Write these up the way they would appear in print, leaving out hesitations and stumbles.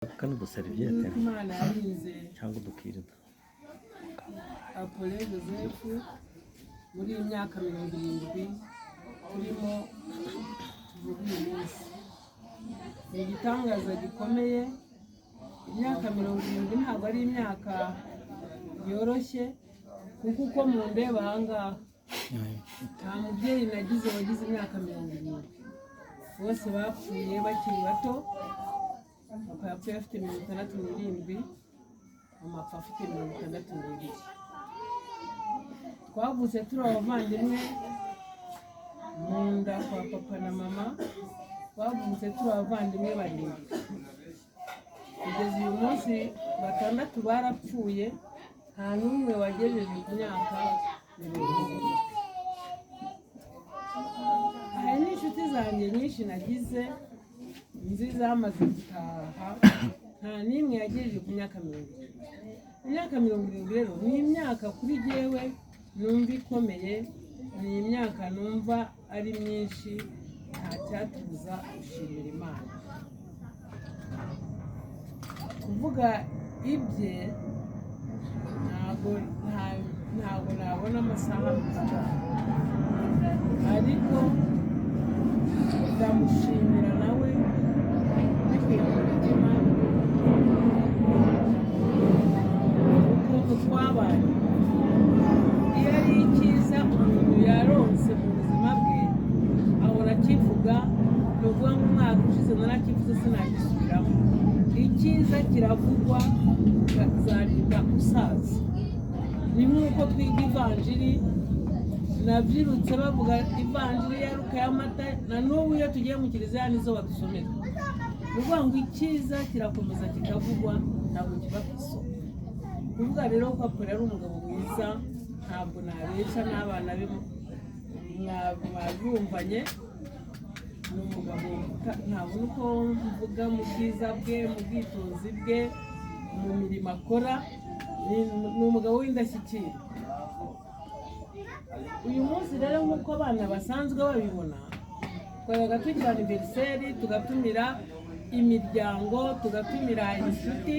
Kano duseriviyete Nuko Imana yarinze cyangwa udukirida. Apole Joseph muri iyi myaka 70 turimo tuvuga uyu munsi, ni igitangaza gikomeye. Imyaka 70 ntabwo ari imyaka yoroshye, kuko uko mundeba aha ngaha, nta mubyeyi nagize wagize imyaka 70. Bose bapfuye bakiri bato. Papa yapfuye afite 67, mama apfa afite 62. Twavutse turi abavandimwe mu nda kwa papa na mama, twavutse turi abavandimwe barindwi. Kugeza uyu munsi batandatu barapfuye, nta n'umwe wagejeje ku myaka 70. Hari n'inshuti zanjye nyinshi nagize nzi zamaze gutaha, nta n'imwe yagejeje ku myaka 70. Imyaka 70 rero ni imyaka kuri jyewe numva ikomeye, ni imyaka numva ari myinshi, nta cyatubuza gushimira Imana. Kuvuga ibye ntabwo nabona amasaha mvuga, ariko ndamushimira nawe bikuye ku mutima ukuntu twabanye. Iyo ari icyiza umuntu yaronse mu buzima bwe ahora akivuga. Ni ukuvuga ngo umwaka ushize narakivuze, sinagisubiramo. Icyiza kiravugwa ukazarinda usaza. Ni nk'uko twiga ivanjiri, nabyirutse bavuga ivanjiri ya Luka, ya Mata, na n'ubu iyo tugiye mu kiliziya nizo badusomera. Ni ukuvuga ngo icyiza kirakomeza kikavugwa, ntabwo kiba ku isoko. Kuvuga rero ko Apolo ari umugabo mwiza, ntabwo nabeshya, n'abana be mwabyumvanye. Ni umugabo ntabona uko mvuga mu bwiza bwe, mu bwitonzi bwe, mu mirimo akora. Ni umugabo w'indashyikirwa. Uyu munsi rero, nk'uko abana basanzwe babibona, twabaga tugira anniversaire, tugatumira imiryango, tugatumira inshuti,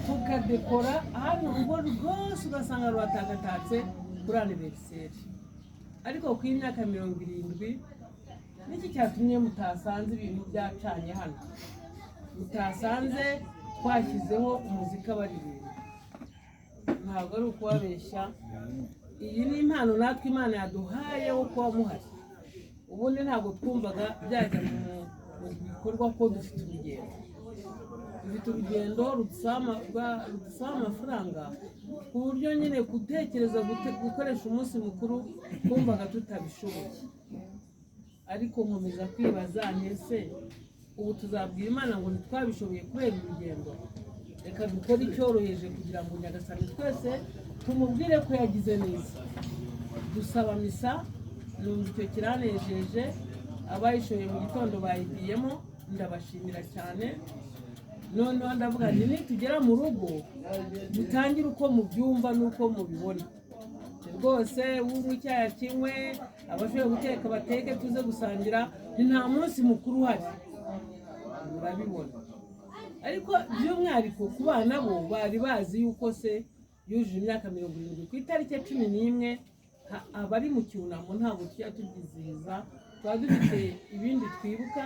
tukadekora hano urugo rwose, ugasanga ruratagatatse kuri anniversaire. Ariko ku y'imyaka 70, niki cyatumye mutasanze ibintu byacanye hano, mutasanze twashyizeho umuziki baririmba? Ntabwo ari ukubabeshya, iyi ni impano natwe Imana yaduhaye wo kuba muhari. Ubundi ntabwo twumvaga byajya mu bikorwa, ko dufite urugendo rudusaba amafaranga, ku buryo nyine gutekereza gukoresha umunsi mukuru twumvaga tutabishoboye. Ariko nkomeza kwibaza nti: ese ubu tuzabwira Imana ngo ntitwabishoboye kubera urugendo? Reka dukore icyoroheje kugira ngo Nyagasani twese tumubwire ko yagize neza. Dusaba misa, numva icyo kiranejeje. Abayishoboye mu gitondo bayigiyemo, ndabashimira cyane. Noneho ndavuga nti: nitugera mu rugo mutangire uko mubyumva n'uko mubibona rwose, unywa icyayi akinywe, abashoboye guteka bateke, tuze gusangira. Ni nta munsi mukuru uhari, murabibona. Ariko by'umwihariko ku bana, bo bari bazi yuko se yujuje imyaka 70 ku itariki ya 11. Abari mu cyunamo ntabwo tujya tubyizihiza, tuba dufite ibindi twibuka.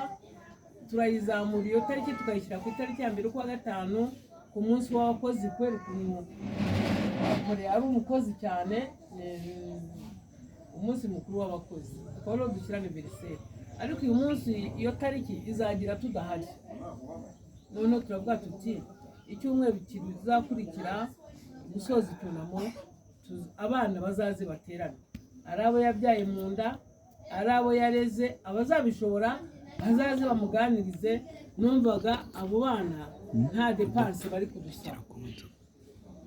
Turayizamura iyo tariki, tukayishyira ku itariki ya 1 ukwa gatanu, ku munsi w'abakozi, kubera ukuntu Apole ari umukozi cyane. Ni umunsi mukuru w'abakozi, akaba ariwo dushyira anniversaire. Ariko uyu munsi iyo tariki izagira tudahari. Noneho turavuga tuti: icyumweru kizakurikira gusoza icyunamo, abana bazaze baterane, ari abo yabyaye mu nda, ari abo yareze, abazabishobora bazaze bamuganirize. Numvaga abo bana nta dépense bari kudusaba.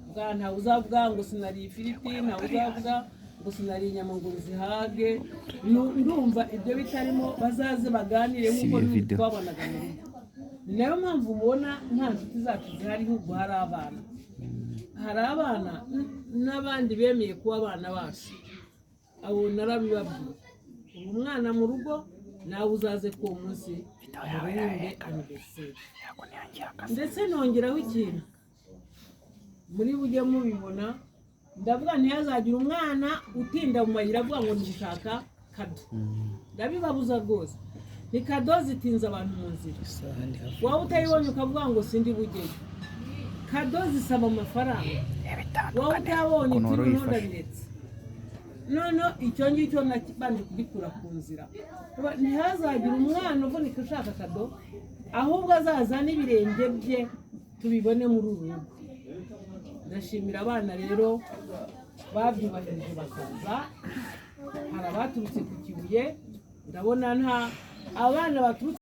Bwa ntawe uzavuga ngo sinariye ifiriti, ntawe uzavuga ngo sinariye inyama ngo nzihage. Ndumva ibyo bitarimo. Bazaze baganire Si nk'uko iyo video. twabonaga mu rugo. Ni nayo mpamvu mubona nta nshuti zacu zihari, ahubwo hari abana, hari abana n'abandi bemeye kuba abana bacu. Abo narabibabwiye, ubu umwana mu rugo. Nawe uzaze ko uwo munsi muririmbe anniversaire. Ndetse nongeraho ikintu muri bujye mubibona, ndavuga ntihazagire umwana utinda mu mayira avuga ngo ndishaka cadeau. Ndabibabuza rwose, ni cadeau zitinza abantu mu nzira. Waba utayibonye ukavuga ngo sindi bugeyo. Cadeau zisaba amafaranga. Waba utabonye Ukuntu wari uti noneho uyifashe. ndabiretse. Noneho icyo ngicyo nabanje kugikura ku nzira. Ntihazagire umwana uvunika ushaka cadeau, ahubwo azazane ibirenge bye tubibone muri uru rugo. Ndashimira abana rero babyubahirije bakaza. Hari abaturutse ku Kibuye, ndabona nta abana baturutse.